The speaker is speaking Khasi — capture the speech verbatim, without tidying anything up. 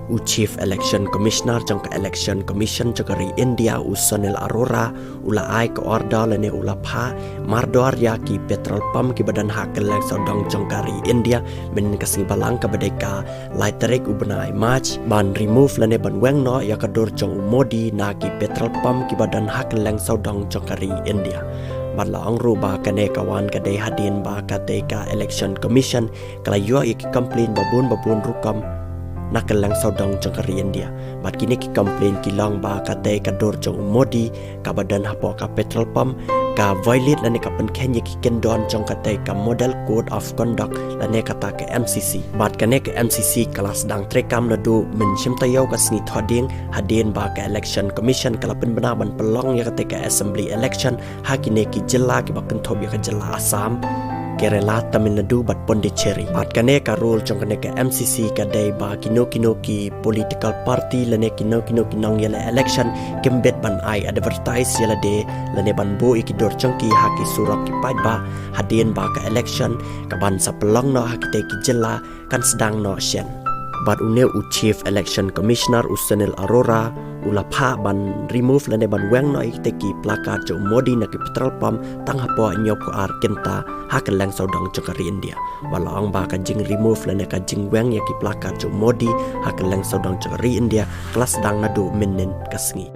U Chief Election Commissioner jong ka Election Commission jong ka ri India, u Sunil Arora, u la ai ka order lane u la phah mardor ïa ki petrol pump kiba don ha kylleng sawdong jong ka ri India, mynnin ka sngi Balang kaba dei ka lai tarik u bnai March, ban remove lane ban weng noh ïa ka dur jong u Modi na ki petrol pump kiba don ha kylleng sawdong jong ka ri India. Bad la ong ruh ba kane ka wan ka dei hadien ba katei ka Election Commission ka la ïoh ïa ki complain ba bun ba bun rukom na kylleng sawdong jong ka ri India. Bad kine ki complain ki long ba katei ka dur jong u Modi kaba don hapoh ka petrol pump ka violate lane ka pynkheiñ ïa ki kyndon jong katei ka Model Code of Conduct lane kata ka M C C. Bad kane ka M C C ka la sdang treikam naduh mynshim taïew ka sngi Thohdieng, hadien ba ka Election Commission ka la pynbna ban pynlong ïa katei ka assembly election ha kine ki jylla kiba kynthup ïa ka jylla Assam, Kerala, Tamil Nadu bad Pondicherry. Bad kane ka rule jong kane ka M C C ka dei ba kino kino ki political party lane kino kino ki nongïaleh election kim bit ban ai advertise ïa lade lane ban buh ïa ki dur jong ki ha ki surok ki paidbah hadien ba ka election kaban sa pynlong noh ha kitei ki jylla kan sdang noh shen. Bad une u Chief Election Commissioner u Sunil Arora u la phah ban remove lane ban weng noh ïa kitei ki placard jong u Modi na ki petrol pump tang hapoh hynñiewphew ar kynta ha kylleng sawdong jong ka ri India. Bad la ong ba ka jing remove lane ka jingweng ïa ki placard jong u Modi ha kylleng sawdong jong ka ri India ka la sdang naduh mynnin ka sngi.